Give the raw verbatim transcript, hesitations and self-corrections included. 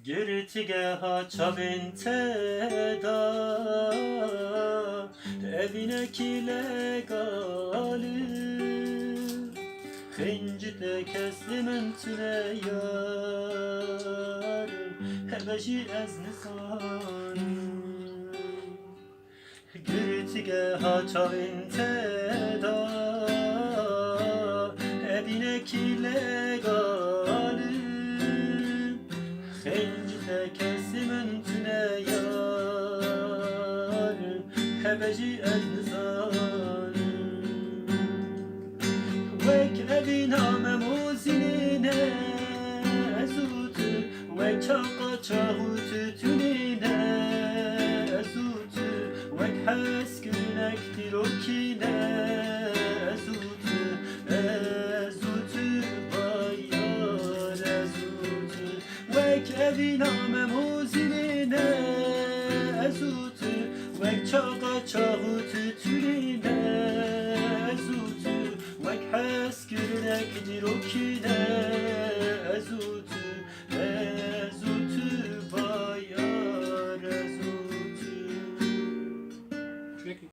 Girtîgeha çavên te da, evînekî legal e. Xêncî te kesê min tune yar e, hebe jî ez nizanim. Girtîgeha çavên te da, evînekî legal e. Xêncî te kesê min tune yar e, hebe jî ez nizanim. Wek evîna Mem û Zînê ne ez û tu, wek çaqa çax û tûtûnê ne ez û tu, wek hezkirinek dîrokî ne ez û tu, ez û tu, vay yar ez û tu. Wek evîna Mem û Zînê ne ez û tu, wek çaqa çax û tûtûnê ne ez û tu, wek hezkirinek dîrokî ne ez û tu.